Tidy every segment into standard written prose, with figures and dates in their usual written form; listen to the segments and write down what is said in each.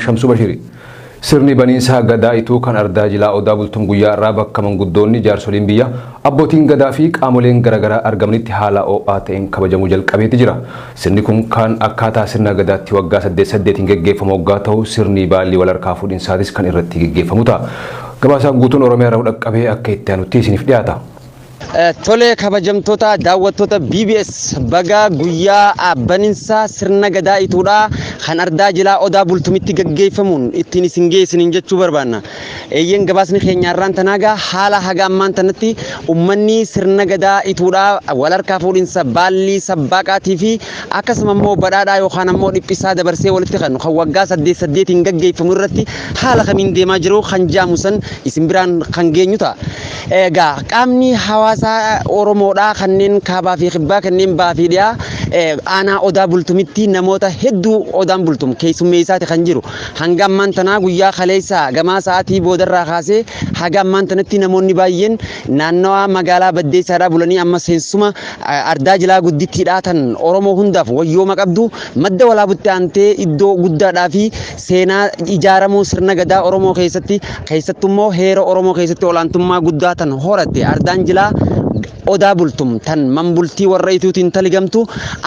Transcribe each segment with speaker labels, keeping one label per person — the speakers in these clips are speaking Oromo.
Speaker 1: Shamsuu Bashiiri. Sirni baniinsa Gadaa Ituu kan Ardaa Jilaa Odaa Bultum guyyaa har'aa bakka manguddoonni, jaarsoliin biyyaa, abbootiin Gadaa fi qaamoleen garaagaraa argamanitti haala ho'aa ta'een kabajamuu jalqabeeti jira. Sirni kun kan akkaataa sirna Gadaatti waggaa saddeet saddeetiin geggeeffamu hoggaa ta'u, sirni baallii wal harkaa fuudhinsaatis kan irratti geggeeffamu ta'a. Gabaasaan guutuun Oromiyaa irraa nu dhaqqabe akka itti aanutti isiniif dhiyaata.
Speaker 2: Tole, kabajamtoota daawwattoota BBS, baga guyyaa baninsa sirna Gadaa Ituudhaa kan Ardaa Jilaa Odaa Bultumitti gaggeeffamuun ittiin isin geessiniin jechuu barbaanna. Eeyyeen, gabaasni keenya har'aan tanaagaa haala haga ammaan tanatti ummanni sirna Gadaa Ituudhaa wal harkaa fuudhinsa baallii sabbaaqaatii fi akkasuma immoo badhaadhaa yookaan ammoo dhiphisaa dabarsee walitti kan waggaa saddeet saddeetiin gaggeeffamu irratti haala kamiin deemaa jiru kan jaamu san isin biraan kan geenyu ta'a. Egaa qaamni hawaasaa Oromoodhaa kanneen kaabaa fi kibbaa, kanneen bahaa fi dhiyaa, aanaa Odaa Bultumitti namoota hedduu Odaan Bultum keessummeessaati kan jiru. Hanga ammaan tanaa guyyaa kaleessa gamaa sa'aatii boodarraa kaasee haga ammaan tanatti namoonni baay'een naannawaa magaalaa Baddeessaadhaa bulanii amma seensuma Ardaa Jilaa guddittiidhaa tan Oromoo hundaaf wayyooma qabdu, Madda Walaabutti aantee iddoo guddaadhaa fi seenaa ijaaramuu sirna Gadaa Oromoo keessatti, keessattuu immoo heera Oromoo keessatti olaantummaa guddaa tan horatte, Ardaan Jilaa Odaa Bultum tan manbultii warra Ituutiin taligamtu,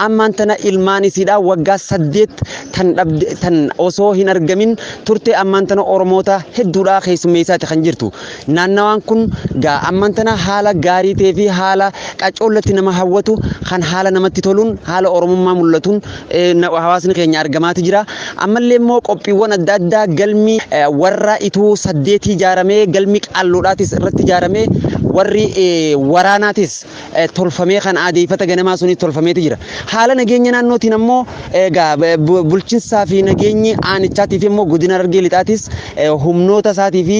Speaker 2: ammaan tana ilmaan isiidhaa waggaa 8 tan dhabde, tan osoo hin argamin turte, ammaan tana Oromoota hedduudhaa keessummeessaati kan jirtu. Naannawaan kun gaa ammaan tana haala gaarii ta'ee fi haala qacoollatti nama hawwatu kan haala namatti toluun, haala Oromummaa mul'atuun hawaasni keenya argamaati jira. Ammallee immoo qophiiwwan adda addaa, galmi warra Ituu saddeetii ijaaramee, galmi qaalluudhaatis irratti ijaaramee, warri waraanaatis tolfamee, kan aadeeffata ganamaa sunis tolfameeti jira. Haala nageenya naannootiin ammoo egaa bulchinsaa fi nageenyi aanichaatii fi immoo godina Harargee Lixaatis humnoota isaatii fi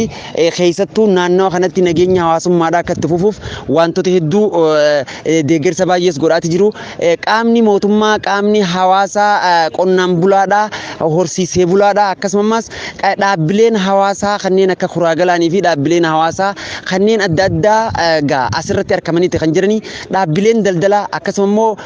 Speaker 2: keessattuu naannawa kanatti nageenya hawaasummaadhaa akka itti fufuuf wantoota hedduu deeggarsa baay'ees godhaati jiru. Qaamni mootummaa, qaamni hawaasaa, qonnaan bulaadhaa, horsiisee bulaadhaa, akkasumas dhaabbileen hawaasaa kanneen akka Kuraagalaanii fi dhaabbileen hawaasaa kanneen adda addaa gaa asirratti argamaniiti kan jiranii, dhaabbileen daldalaa, akkasuma immoo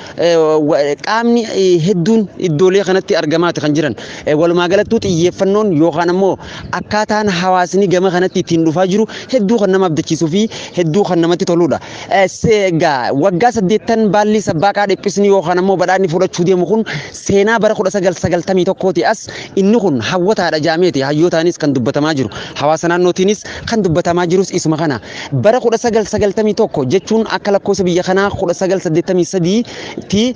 Speaker 2: qaamni hedduun iddoolee kanatti argamaati kan jiran. Walumaa galattuu xiyyeeffannoon yookaan ammoo akkaataan hawaasni gama kanatti ittiin dhufaa jiru hedduu kan nama abdachiisuu fi hedduu kan namatti toludha. Egaa waggaa 8 baallii sabbaaqaa dhiphisni yookaan ammoo badhaadhni fudhachuu deemu kun seenaa bara 1991ti as inni kun hawwataadha jaameeti hayyootaanis kan dubbatamaa jiru. Hawaasa naannootiinis kan dubbatamaa jirus isuma kana. Bara 1991 jechuun akka lakkoofsa biyya kanaa 1983 ti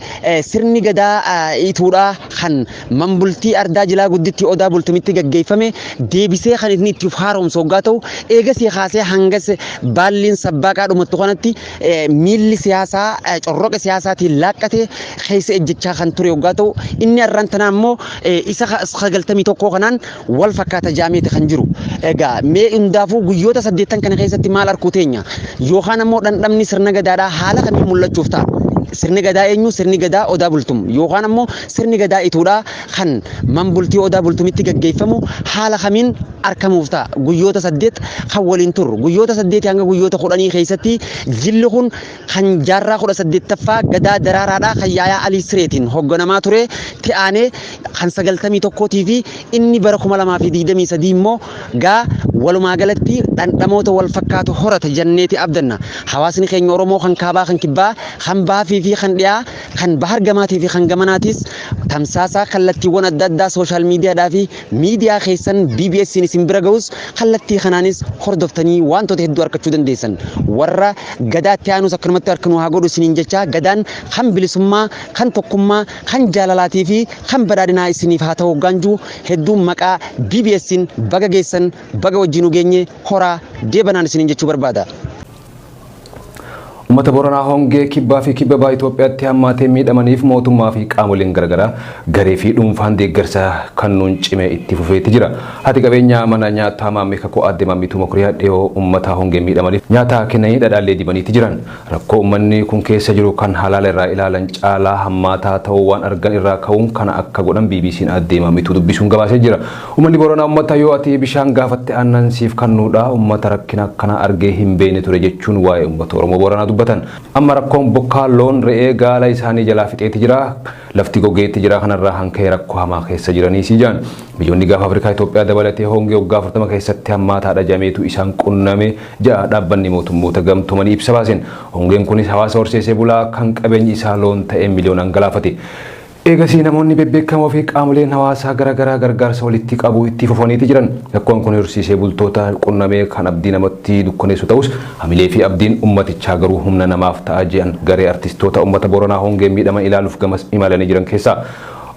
Speaker 2: sirni Gadaa Ituudhaa kan manbultii Ardaa Jilaa Gudditti Odaa Bultumitti gaggeeffame deebisee kan inni itti of haaromsu hoggaa ta'u, eegasii kaasee hangas baalliin sabbaaqaa dhumattu kanatti miilli siyaasaa corroqa siyaasaatiin laaqqate keessa ejjechaa kan ture hoggaa ta'u, inni har'aan tanaa immoo isa 91 kanaan wal fakkaata jaameeti kan jiru. Egaa mee hundaafuu guyyoota 8 kana keessatti maal arkuu teenya? Yookaan ammoo dhandhamni sirna Gadaadhaa haala kamiin mul'achuuf ta'a? Sirni Gadaa eenyu? Sirni Gadaa Odaa Bultum yookaan ammoo sirni Gadaa Ituudhaa kan manbultii Odaa Bultumitti gaggeeffamu haala kamiin arkamuuf ta'a? Guyyoota 8 kan waliin turru. Guyyoota 8 hanga guyyoota 10 keessatti jilli kun kan jaarraa 18ffaa Gadaa Daraaraadhaa kan Yaayaa Alii Sireetiin hogganamaa ture ti'aanee kan 91 fi inni bara 2023 immoo gaa walumaa galatti dhandhamoota wal fakkaatu horata janneeti abdanna. Hawaasni keenya Oromoo kan kaabaa, kan kibbaa, kan baafii fi kan dhiyaa, kan bahar gamaatii fi kan gamanaatis tamsaasaa kallattiiwwan adda addaa sooshaal miidiyaadhaa fi miidiyaa keessan BBS'n isin bira ga'us kallattii kanaanis hordoftanii wantoota hedduu argachuu dandeessan. Warra Gadaatti aanus akkanumatti harka nu haa godhu isiniin jecha, Gadaan kan bilisummaa, kan tokkummaa, kan jaalalaatii fi kan badhaadhinaa isiniif haa ta'u gaanjuu hedduun maqaa BBS'n baga geessan, baga wajjin geenye, horaa deebanaan isiniin jechuu barbaada.
Speaker 1: Uummata Booranaa hongee kibbaa fi kibba baha Itoophiyaatti hammaatee miidhamaniif mootummaa fi qaamoleen garaagaraa garee fi dhuunfaan deeggarsa kennuun cimee itti fufeetti jira. Haati qabeenyaa mana nyaataa Maammee Kakuu Aadde Maammituu Makuriyaa dhiyoo uummata hongee miidhamaniif nyaata kennanii dhadhaallee dibaniitti jiran. Rakkoo uummanni kun keessa jiru kan halaala irraa ilaalan caalaa hammaataa ta'uu waan argan irraa ka'uun kana akka godhan BBC'n Aadde Maammituu dubbisuun gabaasee jira. Uummanni Booranaa uummata yoo ati bishaan gaafatte aannan siif kennuudha, uummata rakkina akkana argee hin beekne ture jechuun waa'ee uummata Oromoo Booranaa dubbatan. Amma rakkoon bokkaa loon re'ee gaala isaanii jalaa fixeeti jira. Lafti gogeetti jira, kanarraa hanka'ee rakkoo hamaa keessa jiranii si jaan. Biyyoonni gaafa Afrikaa Itoophiyaa dabalatee hongee waggaa 40 keessatti hammaataadha jameetu isaan qunname ja'a dhaabbanni mootummoota gamtoomanii ibsa baaseen. Hongeen kunis hawaasa horsiisee bulaa kan qabeenyi isaa loon ta'e miliyoonaan galaafate. Eegasii namoonni bebbeekamoo fi qaamoleen hawaasaa garaagaraa gargaarsa walitti qabuu itti fufaniiti jiran. Rakkoon kun horsiisee bultoota qunnamee kan abdii namatti dukkaneessu ta'us hamilee fi abdiin ummatichaa garuu humna namaaf ta'a jedhan garee artistoota uummata Booranaa hongeen miidhaman ilaaluuf gamas imalanii jiran keessaa.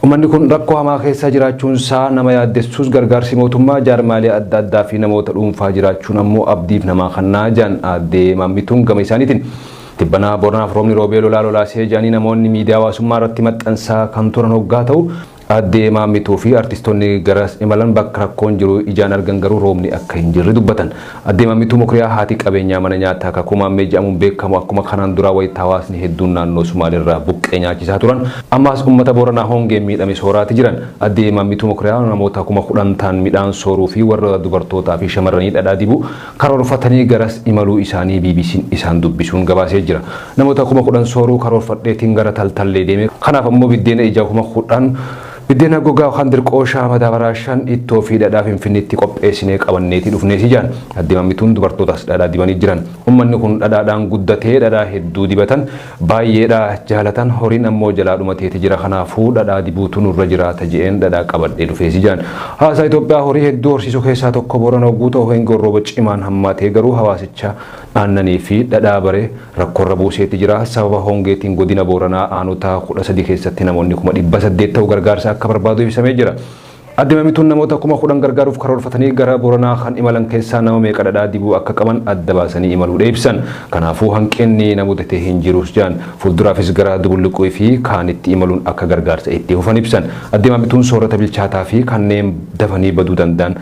Speaker 1: Uummanni kun rakkoo hamaa keessa jiraachuun isaa nama yaaddessuus gargaarsi mootummaa jaarmaalee adda addaa fi namoota dhuunfaa jiraachuun ammoo abdiif namaa kennaa jedhan Aadde Maammituun gama isaaniitiin. Tibbanaa Booranaaf roobni roobee lolaa lolaasee jedhanii namoonni miidiyaa hawaasummaa irratti maxxansaa kan turan hoggaa ta'u Aadde Maammituu fi artistoonni gara imalan bakka rakkoon jiru ijaan argan garuu roobni akka hin jirre dubbatan. Aadde Maammituu Mukriyaa haati qabeenyaa mana nyaataa Kakuu Maammee jedhamuun beekamu akkuma kanaan duraa wayita hawaasni hedduun naannoo Sumaaleerraa buqqee nyaachisaa turan. Ammas uummata Booranaa hongeen miidhame sooraati jiran. Aadde Maammituu Mukriyaa namoota 10,000 ta'an midhaan sooruu fi warra dubartootaa fi shamarranii dhadhaa dibuu karoorfatanii garas imaluu isaanii BBC'n isaan dubbisuun gabaasee jira. Namoota 10,000 sooruu karoorfadheetiin gara Taltallee deeme. Kanaaf ammoo biddeena ija 10,000 biddeena gogaa kan dirqooshaa madaabaraa 5 ittoo fi dhadhaa Finfinneetti qopheessinee qabanneetii dhufneesi jaan. Aadde Maammituun dubartootas dhadhaa dibanii jiran. Uummanni kun dhadhaadhaan guddatee dhadhaa hedduu dibatan baay'eedha jaalatan, horiin ammoo jalaa dhumateeti jira, kanaafuu dhadhaa dibuutu nurra jiraata je'een dhadhaa qabadhee dhufeesi jaan. Hawaasa Itoophiyaa horii hedduu horsiisuu keessaa tokko Boorana hogguu ta'u hongeen rooba cimaan hammaatee garuu hawaasicha aannanii fi dhadhaa bare rakkoorra buuseeti jira. Sababa hongeetiin godina Booranaa aanota 13 keessatti namoonni 800,000 ta'u gargaarsa akka barbaadu ibsamee jira. Aadde Maamituun namoota 10,000 gargaaruuf karoorfatanii gara Booranaa kan imalan keessaa nama meeqa dhadhaa dibuu akka qaban adda baasanii imaluudha ibsan. Kanaafuu hanqinni namoota ta'e hin jirus jaan. Fuulduraafis gara Dubulluquu fi kaanitti imaluun akka gargaarsa itti fufan ibsan. Aadde Maamituun soorata bilchaataa fi kanneen dafanii baduu danda'an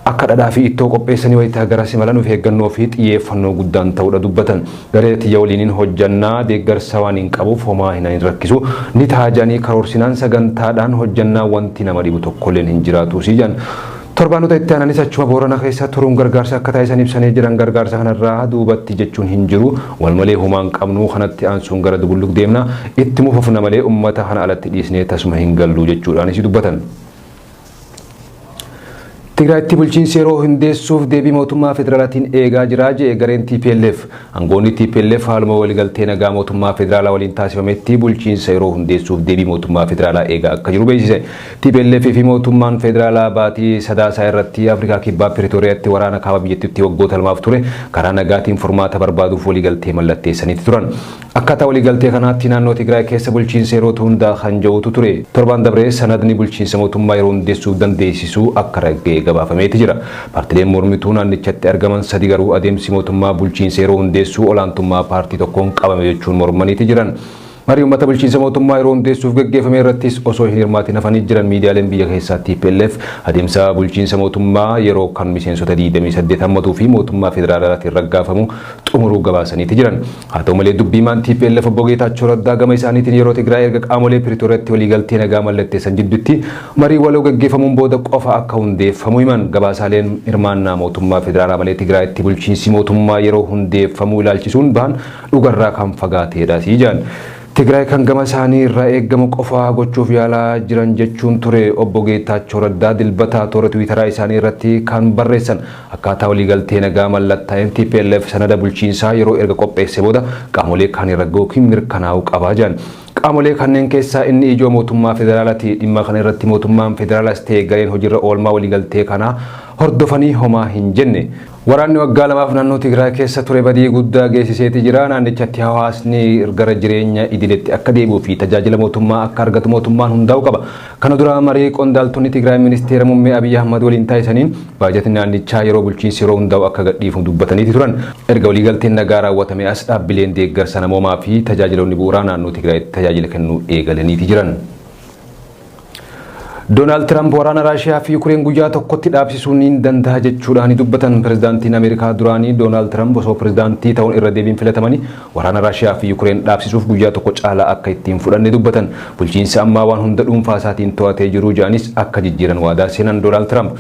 Speaker 1: akka dhadhaa fi ittoo qopheessanii wayitaa garas imalan of eeggannoo fi xiyyeeffannoo guddaan ta'uudha dubbatan. Garee tiyya waliiniin hojjannaa deeggarsa waan hin qabuuf homaa hin rakkisu. Ni taajanii karoorsinaan sagantaadhaan hojjannaa wanti nama dhibu tokkolleen hin jiraatu si jedhan. Torbaanota itti aananis achuma Boorana keessa turuun gargaarsa akka taasisan ibsanii jiran. Gargaarsa kanarraa duubatti jechuun hin jiru. Wal malee homaa hin qabnu, kanatti aansuun gara Dubulluq deemna. Itti mufufna malee uummata kana alatti dhiisnee tasuma hin gallu jechuudhaanis dubbatan. Tigraayitti bulchiinsi yeroo hundeessuuf deebii mootummaa federaalaatiin eegaa jira jedhe gareen TPLF. Aangoonni TPLF haaluma waliigaltee nagaa mootummaa federaalaa waliin taasifametti bulchiinsa yeroo hundeessuuf deebii mootummaa federaalaa eegaa akka jiru beeksise. TPLF fi mootummaan federaalaa baatii Sadaasaa irratti Afrikaa Kibbaa Piriitooriyaatti waraana kaaba biyyattiitti waggoota lamaaf ture karaa nagaatiin furmaata barbaaduuf waliigaltee mallatteessaniiti turan. Akkaataa waliigaltee kanaatti naannoo Tigraay keessa bulchiinsa yeroo hundaa kan jirutu ture. Torban dabree sanadni bulchiinsa mootummaa yeroo hundeessuuf dandeessisu akka ragga'e gabaafameeti jira. Paartileen mormituu naannichatti argaman sadi garuu adeemsi mootummaa bulchiinsa yeroo hundeessuu olaantummaa paartii tokkoon qabame jechuun mormaniiti jiran. Marii uummata bulchiinsa mootummaa yeroo hundeessuuf gaggeeffame irrattis osoo hin hirmaatin hafanii jiran. Miidiyaaleen biyya keessaa TPLF adeemsa bulchiinsa mootummaa yeroo kan miseensota 28 hammatuu fi mootummaa federaalaatiin raggaafamu xumuruu gabaasaniiti jiran. Haa ta'u malee dubbiimaan TPLF obbo Geetaachoo Raddaa gama isaaniitiin yeroo Tigraay erga qaamolee Piriitooriyaatti waliigaltee nagaa mallatteessan jidduutti marii waloo gaggeeffamuun booda qofa akka hundeeffamu himan. Gabaasaaleen hirmaannaa mootummaa federaalaa malee Tigraayitti bulchiinsi mootummaa yeroo hundeeffamuu ilaalchisuun bahan dhugarraa kan fagaateedha sii jedhan. Tigraay kan gama isaanii irraa eegamu qofa gochuuf yaalaa jiran jechuun ture obbo Geetaachoo Raddaa dilbataa toora Tiwiitaraa isaanii irratti kan barreessan. Akkaataa waliigaltee nagaa mallattaa'een TPLF sanada bulchiinsaa yeroo erga qopheesse booda qaamolee kaan ragga'uu fi mirkanaa'uu qabaa jedhan. Qaamolee kanneen keessaa inni ijoo mootummaa federaalaati. Dhimma kana irratti mootummaan federaalaas ta'e gareen hojiirra oolmaa waliigaltee kanaa hordofanii homaa hin jenne. Waraanni waggaa lamaaf naannoo Tigraay keessa ture badii guddaa geessiseeti jira. Naannichatti hawaasni gara jireenya idileetti akka deebi'uu fi tajaajila mootummaa akka argatu mootummaan hundaa'uu qaba. Kana dura marii qondaaltonni Tigraay ministeera muummee Abiyyi Ahmad waliin taasisaniin baajatni naannichaa yeroo bulchiinsi yeroo hundaa'u akka gadhiifamu dubbataniiti turan. Erga waliigalteen nagaa raawwatamee as dhaabbileen deeggarsa namoomaa fi tajaajiloonni bu'uuraa naannoo Tigraayitti tajaajila kennuu eegalaniiti jiran. Doonaald Tiraamp waraana Raashiyaa fi Yukureen guyyaa tokkotti dhaabsisuu ni danda'a jechuudhaan dubbatan. Pirezidaantiin Ameerikaa duraanii Doonaald Tiraamp osoo pirezidaantii ta'uun irra deebiin filatamanii waraana Raashiyaa fi Yukureen dhaabsisuuf guyyaa tokko caalaa akka ittiin fudhanne dubbatan. Bulchiinsi ammaa waan hunda dhuunfaa isaatiin to'atee jiru jedhanis akka jijjiiran waadaa seenan Doonaald Tiraamp.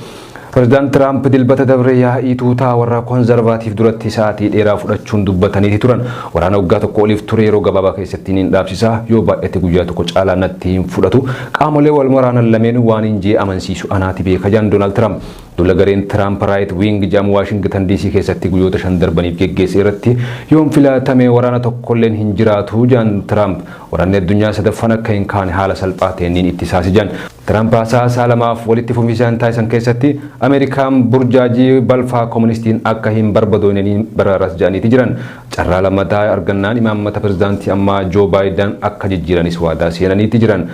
Speaker 1: Pirezidaant Tiraamp Dilbata dabre yaa'ii tuutaa warra Konzarvaatiif duratti sa'aatii dheeraa fudhachuun dubbataniiti turan. Waraana waggaa tokko oliif ture yeroo gabaabaa keessatti niin dhaabsisa, yoo baay'ate guyyaa tokko caalaa natti hin fudhatu. Qaamolee wal waraanan lameen waan hin jee amansiisu anaati beeka jedhan Doonaald Tiraamp. Duula gareen Tiraamp Right Wing jedhamu Waashingitan DC keessatti guyyoota 5 darbaniif geggeesse irratti yoon filatame waraana tokkolleen hin jiraatu jedhan Tiraamp. Waraanni addunyaa sadaffaan akka hin kaane haala salphaa ta'een niin ittisaasi jedhan. Tiraamp haasaa isaa lamaaf walitti fufiinsaan taasisan keessatti Ameerikaan burjaajii balfaa koomunistiin akka hin barbadooyne niin baraaras jedhaniiti jiran. Carraa lammataa argannaan imaammata pirezidaantii ammaa Joo Baayidan akka jijjiiranis waadaa seenaniiti jiran.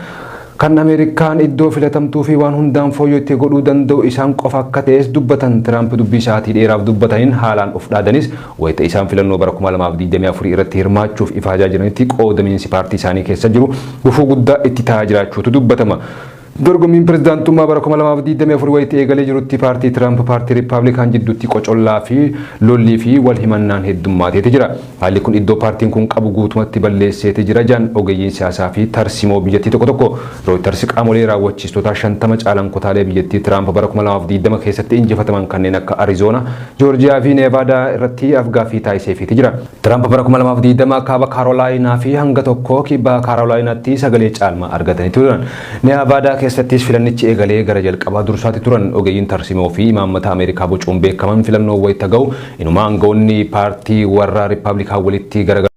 Speaker 1: Kan Ameerikaan iddoo filatamtuu fi waan hundaan fooyyoo itti godhuu danda'u isaan qofa akka ta'es dubbatan. Tiraamp dubbii sa'aatii dheeraaf dubbataniin haalaan of dhaadanis wayita isaan filannoo bara 2024 irratti hirmaachuuf ifaajaa jiranitti qoodamiinsi paartii isaanii keessa jiru gufuu guddaa itti ta'aa jiraachuutu dubbatama. Dorgommiin pirezidaantummaa bara 2024 wayita eegalee jirutti paartii Tiraamp paartii Riippaabilikaan jidduutti qocollaa fi lollii fi wal himannaan heddummaateeti jira. Haalli kun iddoo paartiin kun qabu guutumatti balleesseeti jira jedhan ogeeyyiin siyaasaa fi tarsimoo biyyattii tokko tokko. Rooyitars qaamolee raawwachiistotaa 50 caalan kutaalee biyyattii Tiraamp bara 2020 keessatti injifataman kanneen akka Arizoona, Joorjiyaa fi Neevaadaa irratti afgaaffii taasiseefiiti jira. Tiraamp bara 2020 Kaaba Kaarolaayinaa fi hanga tokko Kibba Kaarolaayinaatti sagalee caalmaa argatanii turan. Neevaadaa keessattis filannichi eegalee gara jalqabaa dursaati turan. Ogeeyyiin tarsimoo fi imaammata Ameerikaa bocuun beekaman filannoo wayita ga'u inumaa aangawoonni paartii warra Riippaabilikaan walitti gara.